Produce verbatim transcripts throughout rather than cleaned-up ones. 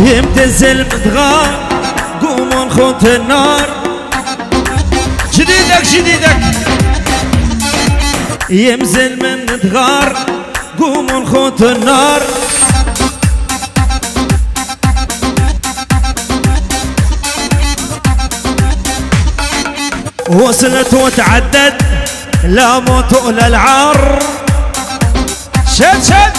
Yêm te zelm dixar, gumon xo te nar. Ji dîdek, ji dîdek. Yêm zelm dixar, gumon xo te nar. وصلت وتعدت، لا موت ولا العار. شد، شد.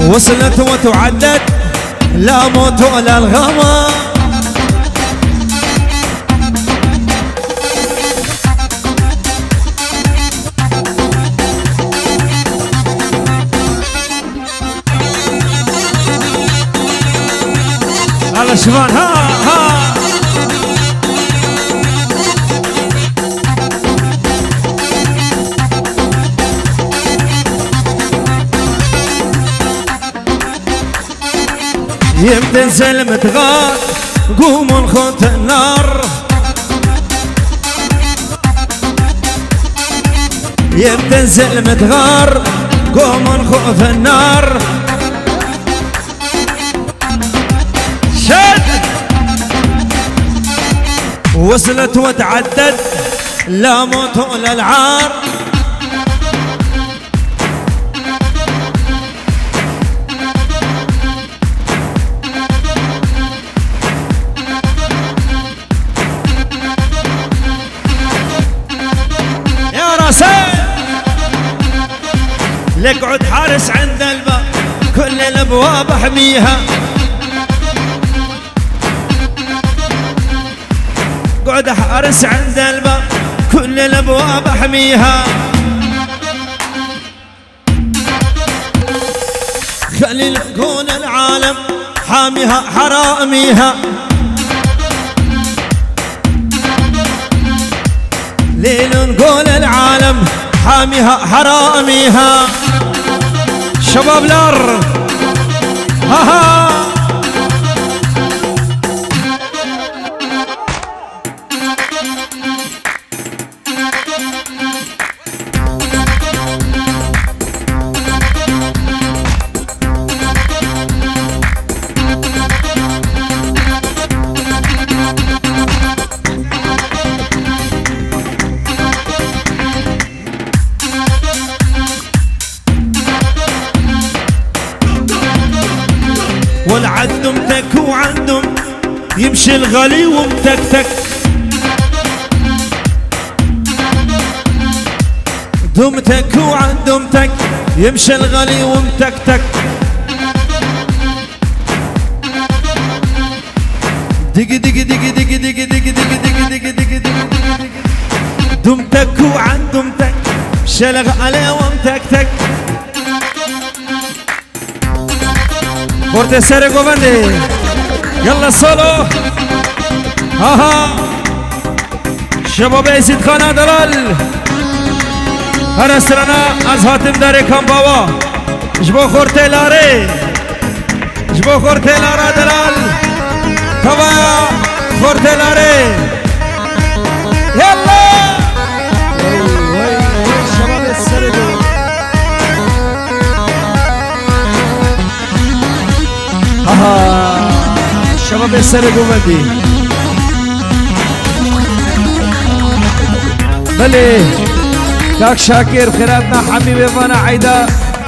وصلت وتعدت، لا موت ولا الغمار. Ala şivan, ha, ha. Yêm te zelm dixar, gumon xo te nar. Yêm te zelm dixar, gumon xo te nar. شد. وصلت وتعدت، لا موت ولا العار. يا راسي، لقعد حارس عند الباب، كل الأبواب أحميها. قعد حارس عند الباب، كل الأبواب أحميها. خلي نقول العالم حاميها حراميها. ليل نقول العالم حاميها حراميها. شباب الأر. ها ها. والعدم تك وعدم يمشي الغالي ومتكتك. دمتك وعن دمتك يمشي الغالي ومتكتك. دقي، دقي، دقي، دقي. دمتك وعن دمتك، شلغ عليه ومتكتك. Xortê serê govendê. Yalla solo. Aha. Şebabê Ezîdxana delal. Her strana ez hatim darê Kambawa. Ji bo xortê larê. Ji bo xortê lara delal. Tavaya xortê larê. Yalla. Wey, wey, wey, şebabê serê govendê. Aha, şebabê serê govendî. Belê, kak Şakir, xêratna hemî vê vana eyda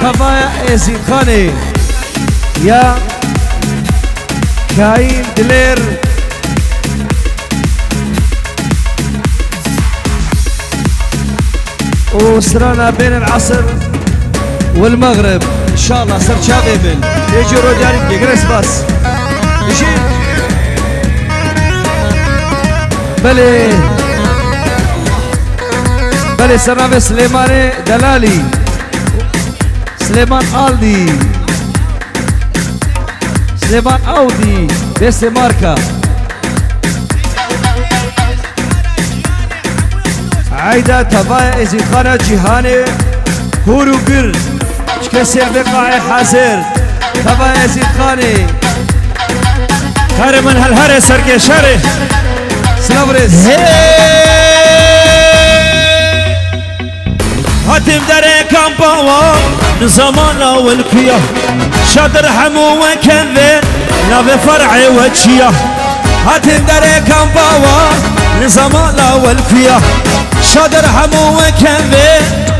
tavaya Ezîdxanê. Ya Kayîn Dilêr. û strana bêne el-Esr û el-Mexrib. Înşallah ser çavê min. Ê cî rojdarî bike. Gelek spas. Bijî. Belê. Belê, ser navê Silêmanê Delalî. Silêman Aldî. Silêman Audî, destê marka. Eyda tavaya Ezîdxana cîhanê hûr û gir. Ji kesê vê qaê hazir. Tavaya Ezîdxanê. Karê min helherê serkê şerê. Silav rêz. Hey! Tim derê kampa wa, nizama lawil kuya. Şadir hemû we kevê, navê fer'ê we çiya. Hatim derê kampa wa, nizama lawil kuya. Şadir hemû we kevê,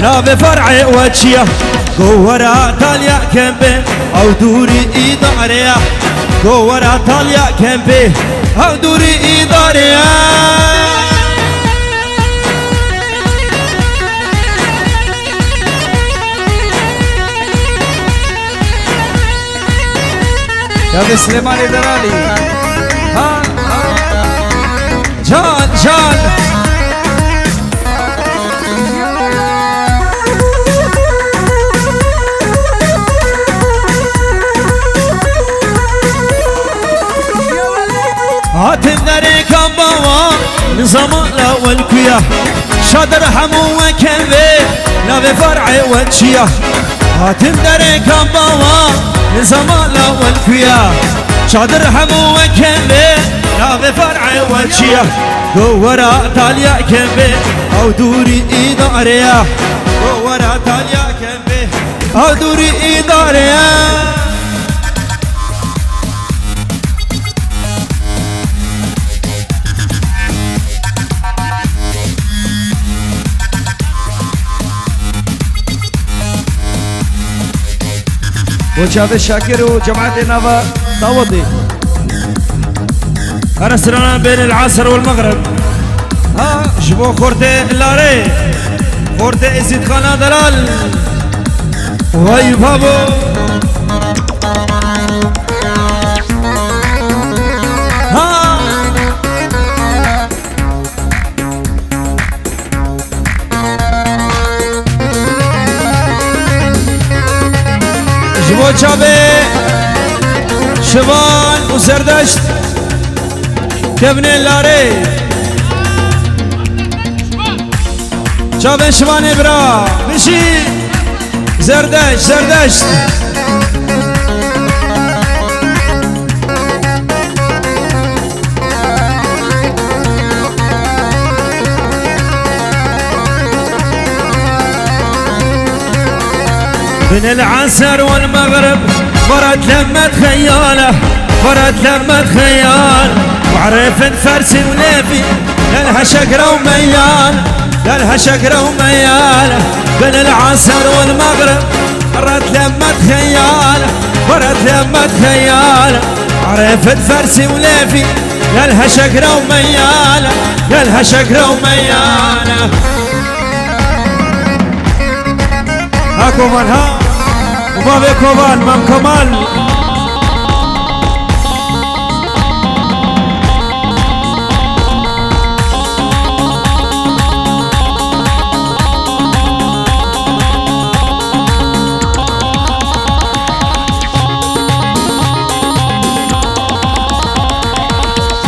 navê fer'ê we çiya. Go wera talya kempê, ew dûrî îdareya. Go wera talya kempê, ew dûrî îdareya. Ya be Silêmanê Deralî. Ha, ha. Can, can. Hatim derê kampa wa, nizama lawil kuya. Şadir hemû we kevê, navê fer'ê we çiya. Hatim derê kampa wa, nizama lawil kuya. Şadir hemû we kevê, navê fer'ê we çiya. Go wera talya kempê, ew dûrî îdareya. Go wera talya kempê, ew dûrî îdareya. Bo çavê Şakir û cemaetê nava dawetê. Here sirana bêne li Esr û Mexrib. Ha, ji bo xortê Larê, xortê Êzîdxana Delal. Wey babo. Ha. Ji bo çavê Şivan û Zerdeşt kevnê Larê. Çavên Şivanê bira, bijî. Zerdeşt, Zerdeşt. بين العصر والمغرب مرت لمة خيالة، مرت لمة خيال، وعرفت فرسي وليفي. لالها شقرة وميال، لالها شقرة وميال. بين العصر والمغرب مرت لمة خيال، مرت لمة خيال. عرفت فرسي وليفي، لالها شقرة وميال، لالها شقرة وميال. ها کومان ها. و بابێ کۆبان، مام کۆمال.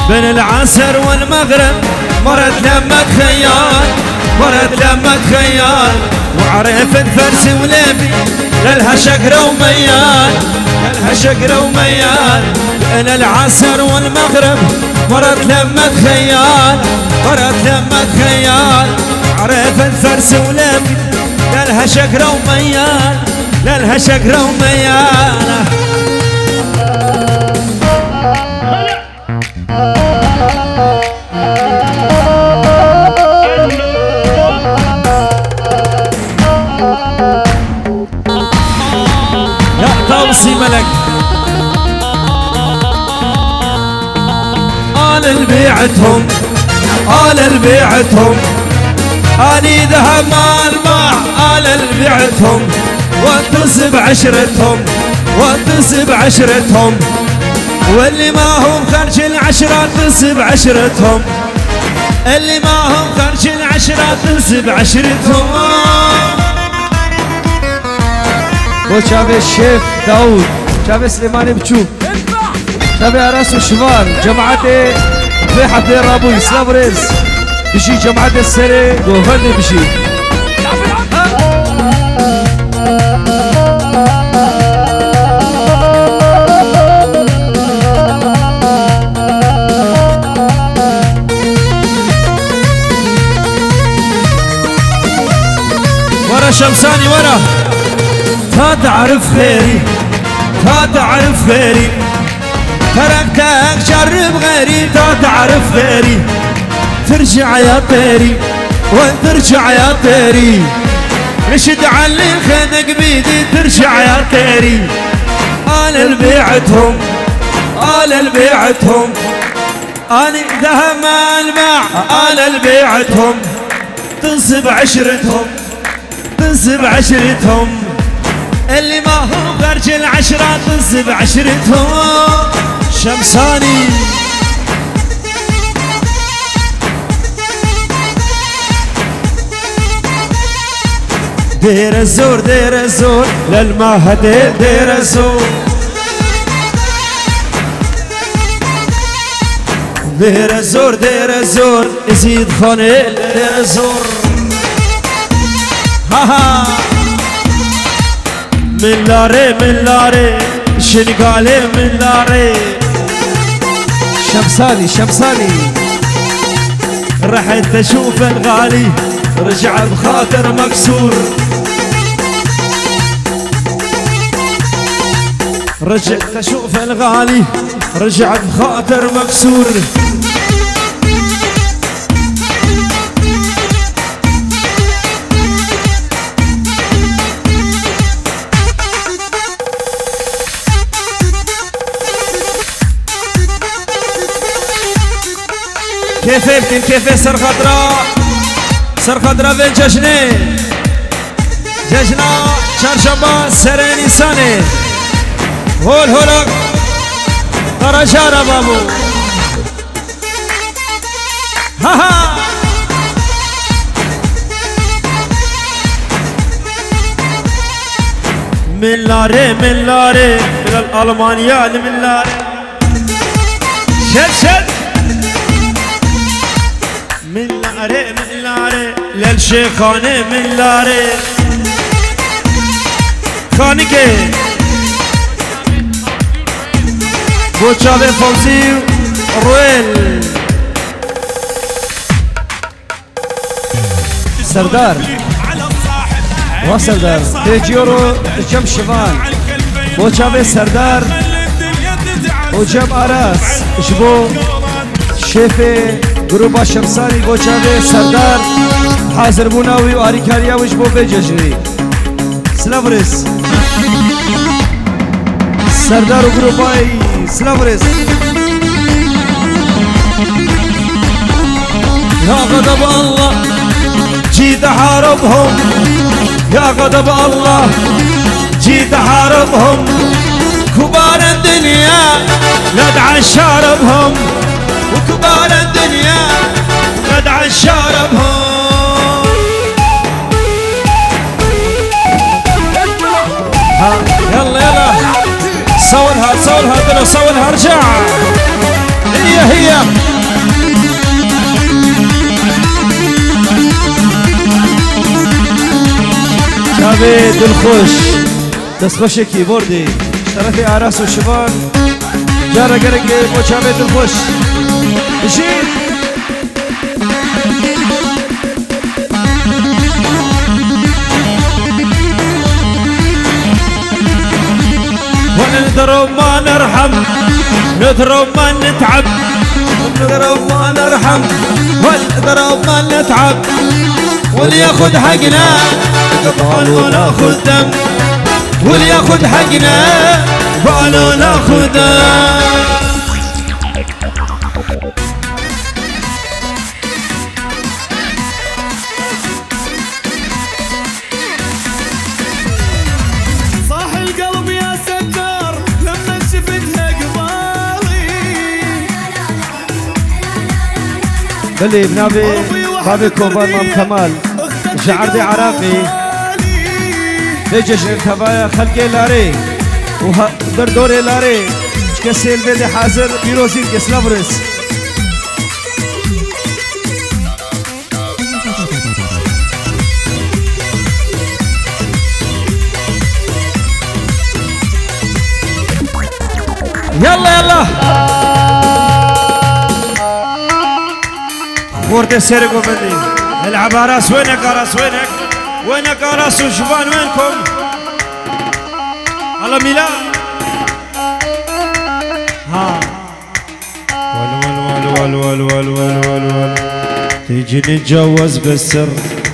بين العصر والمغرب مرت لمة خيال، مرت لمة خيال، وعرفت فرسي وليفي، لالها شقرة وميال، لالها شقرة وميال. بين العصر والمغرب مرت لمة خيال، مرت لمة خيال، عرفت فرسي وليفي، لالها شقرة وميال، لالها شقرة وميال. يا طاوسي ملك. آل البيعتهم، آل البيعتهم. آلي ذهب مال ما، آل البيعتهم. وانتس بعشرتهم، وانتس بعشرتهم. واللي ما هم خرج العشرة تنسب عشرتهم. اللي ما هم خرج العشرة تنسب عشرتهم. بۆ چاوێ شێف داوود، چاوێ سلێمانی بچووک، چاوێ ئاراس و شڤان، جەماعەتێ بێ حەفێ ڕابووی، سلااو ڕێز. بژی جەماعەتێ سەرێ گۆڤەندێ بژی. و Were Şemsanî were. تا تعرف غيري، تا تعرف غيري، تركتك جرب غيري، تا تعرف غيري، ترجع يا طيري، وين ترجع يا طيري، رشد علي خدك بيدي، ترجع يا طيري، أنا البيعتهم، أنا البيعتهم، أنا ذهب ما الماع، أنا البيعتهم، طز بعشرتهم. طز بعشرتهم، اللي ما هو خرج العشرة، طز بعشرتهم. شمساني. دير الزور، دير الزور، للمهدي دير الزور. دير الزور، دير الزور، يزيد خوني دير الزور. ها ها. من لاري، من لاري، شنقالي من لاري. شمساني، شمساني. رحت أشوف الغالي، رجع بخاطر مكسور. رجعت أشوف الغالي، رجع بخاطر مكسور. Kêfê bikin, kêfê serxatira, serxatira vê cejnê. Cejna çarşamba serê Nîsanê. Hol holak Qaracara babû. Ha ha. من لاري، من لاري، من الألمانيا من لاري. شد، شد. من لاري، من لاري، للشيخانة من لاري. خانكي. بو چاوێ فەوزی ڕوێل. سەردار. وا سەردار. Pêciyoro cem şivan. Bo çavê Serdar û cem Aras ji bo şêfê gruba Şemsanî bo çavê Serdar hazirbûna wî û arîkariya wî ji bo vê cejnê. Silav rêz. Serdar û grubayî, silav rêz. يا غضب الله جيت أحاربهم، يا غضب الله جيت أحاربهم، كبار الدنيا لا تعشاربهم، وكبار الدنيا لا تعشاربهم. ها، يلا، يلا. صولها، صولها، دلو، صولها، رجع. هي، هي. Çavê dilxweş. Destxweşê kîbordê. Ji terefê Aras û Şivan. Cara gelekê bo çavê dilxweş. Bijî. ونضرب ما نرحم، نضرب ما نتعب، نضرب ما نرحم، ونضرب ما نتعب، واللي ياخد حقنا قبل وناخد دم، واللي ياخد حقنا قبل وناخد دم. صاح القلب يا ستار لما شفتها قبالي. Belê, bi navê bavê Kovan Mam Kemal ji erdê Iraqê, vê cejnê tevaya xelkê Larê û ha-, derdorê Larê, ji kesê li vê de hazir pîrozî dike, silav û rêz. يلا، يلا. Xortê serê govendî. Eleb Aras wênek, Aras wênek. Wênek Aras û Şivan wên kom. Ala Mîla. Ha. Wal, wal, wal. تيجي نتجوز بالسر،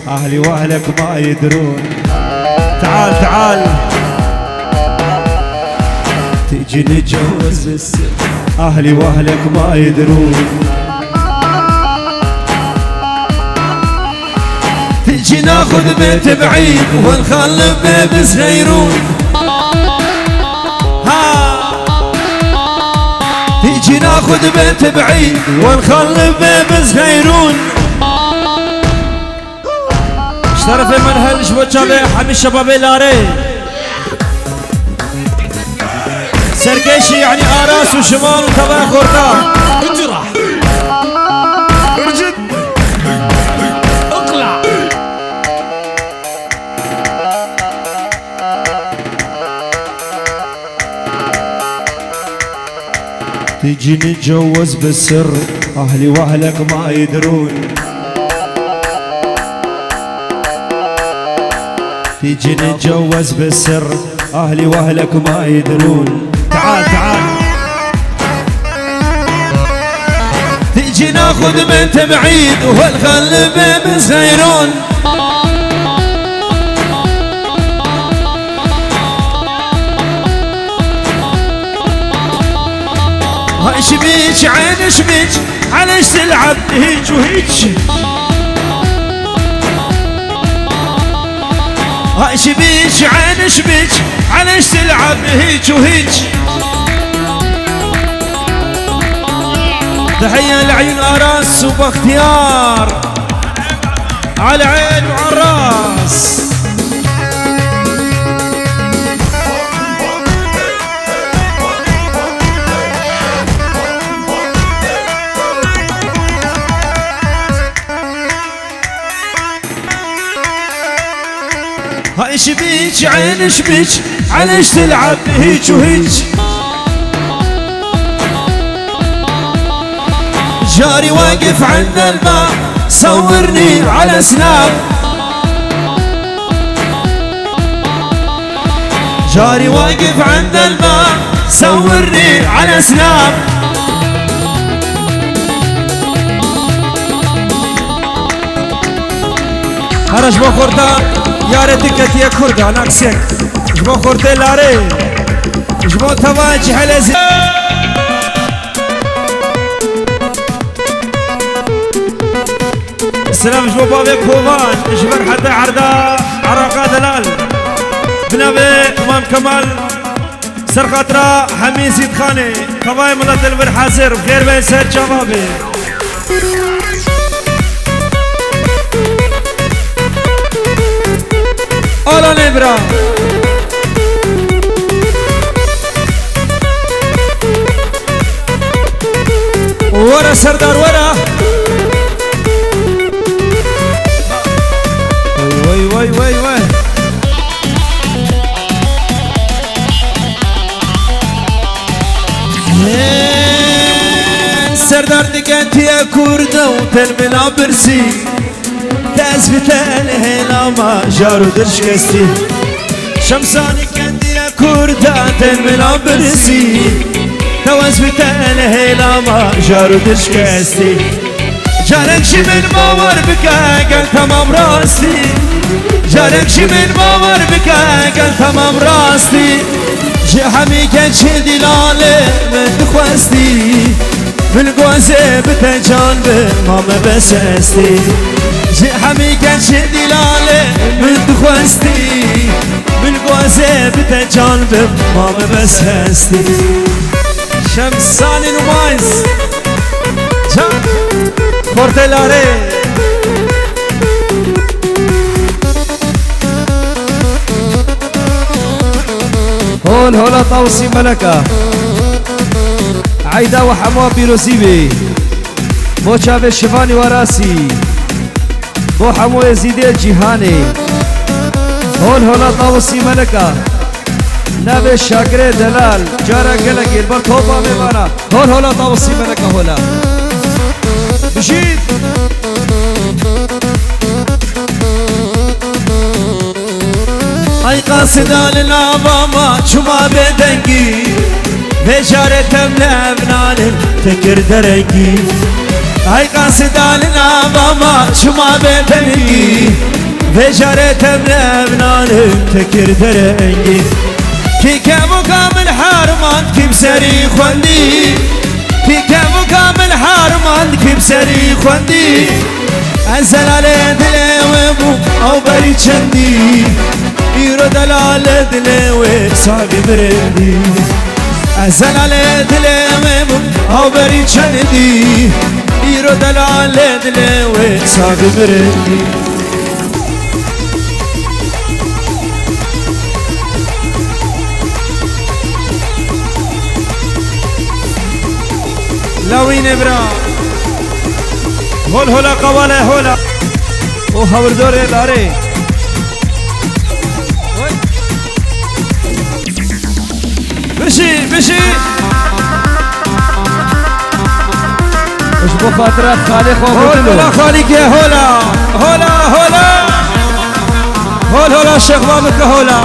أهلي وأهلك ما يدرون. تعال، تعال. تيجي نتجوز بالسر، أهلي وأهلك ما يدرون. تيجي ناخذ بيت بعيد ونخلف بيبي صغيرون. ها. تيجي ناخذ بيت بعيد ونخلف بيبي صغيرون. Ji terefê min hel ji bo çavê hemî şebabê Larê. Serkêşî, yanî Aras û Şivan û tevaya xorta. اطرح. ارجد. اقلع. تيجي نتجوز بالسر، أهلي وأهلك ما يدرون. تيجي نتجوز بالسر، أهلي وأهلك ما يدرون. تعال، تعال. تيجي ناخذ بنت بعيد ونخلي بيبي صغيرون. هاي شبيك عين شبيك، علاش تلعب هيك وهيك؟ هاي شبيك عين شبيك، علاش تلعب هيك وهيك؟ تحية لعيون أراس وبختيار، على العين وعلى الراس. هاي شبيك عين شبيك، علاش تلعب هيك وهيك؟ جاري واقف عند الباب، صورني على سناب. جاري واقف عند الباب، صورني على سناب. Here ji bo xorta yarê tu ketiye Kurda, naksek. Ji bo xortê Larê. Ji bo tevayê Cihelezî. Selam ji bo bavê Kovan, ji ber heta erda Araqa Delal. Bi navê Mam Kemal, ser xatira hemî Zîdxanê, tevayê milet li vir hazir, bi xêr bên ser çava bê. Alanê bira. Were Serdar, were. Wey, wey, wey, wey. Serdar dike tiye Kurda û ten bila birsî. Te ez bi te lê hêla ma jar û dirşkestî. Şemsanî kendiye Kurda ten bila birsî. Te ez bi te lê hêla ma jar û dirşkestî. Carek ji min bawer bike gel temam rastî. Carek ji min bawer bike gel temam rastî. Ji hemî gençê dîlalê min dixwestî. Min gozê bi te can bi ma me bes hestî. Ji hemî gençê dîlalê min dixwestî. Min gozê bi te can bi ma me bes hestî. Şemsanî Numayîs. Can. Portelarê. Hol hola Tawsî Meleka. Eyda we hemû pîrozî bê. Bo çavê Şivanî Warasî. Bo hemû Êzîdê cîhanê. Hol hola Tawsî Meleka. Navê Şakirê Delal. Cara gelekê li ber topa mêvana. Hol hola Tawsî Meleka hola. Bijî. Ay qasida li nava ma çima bêdengî, vê carê temle ev nalin te kir derengî. Ay qasida li nava ma çima bêdengî, vê carê temle ev nalin te kir derengî. Kî kevoka min hermand kî bi serî xwendî, kî kevoka min hermand kî bi serî xwendî. Ez zelalê dilê wê bûm ew berî çendî, îro delalê dilê wê savî mirindî. Ez zelalê dilê wê bûm ew berî çendî, îro delalê dilê wê savî mirindî. Lawînê bira. Hol hola qawale hola. O hawirdorê larê. Bijî, bijî. Ji bo xatira xalê xwe gotin. Hola xalîkê hola. Hola, hola. Hol hola Şêx Babik hola.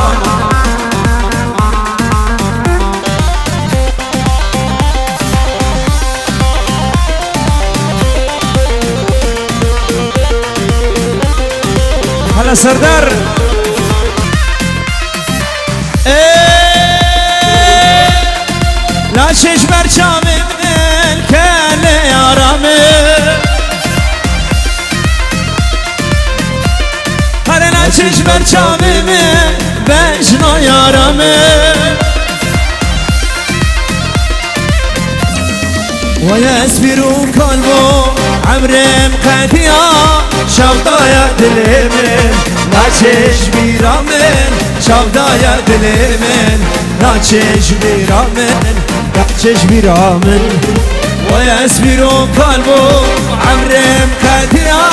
Hala Serdar. Ê, naçe ji ber çavê min, kelê yara min. Here naçe ji ber çavê min, bejna yara min. Waya ez pîr û kal bû, emrê min qediya, şewqaya dilê min, naçe ji bîra min, şewqaya dilê min, naçe ji bîra min, naçe ji bîra min. Waya ez pîr û kal bû, emrê min qediya,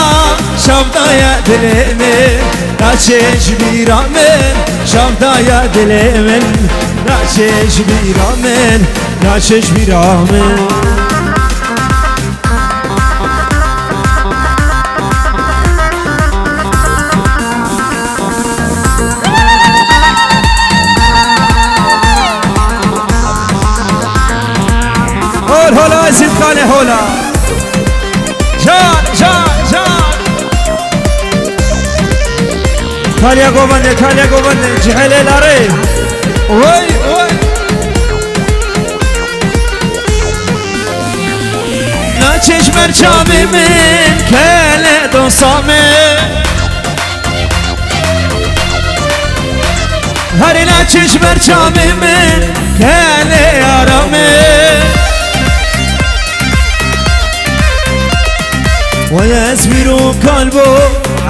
şewqaya dilê min, naçe ji bîra min, şewqaya dilê min, naçe ji bîra min. Naçe ji bîra min. Hol hola Zînkanê hola. Can, can, can. Kaliya govende, kaliya govende, cihele lare. Oy, oy. Naçe ji ber çavê min, kele dosta min. Herê naçe ji ber çavê min, kele yara min. Waya ez pîr û kal bû,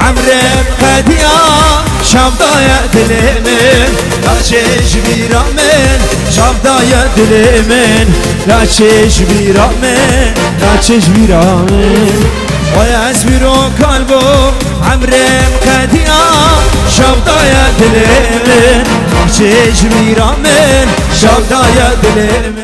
emrê min qediya, şewqaya dilê min, naçe ji bîra min, şewqaya dilê min, naçe ji bîra min, naçe ji bîra min. Waya ez pîr û kal bû, emrê min qediya, şewqaya dilê min, naçe ji bîra min, şewqaya dilê min.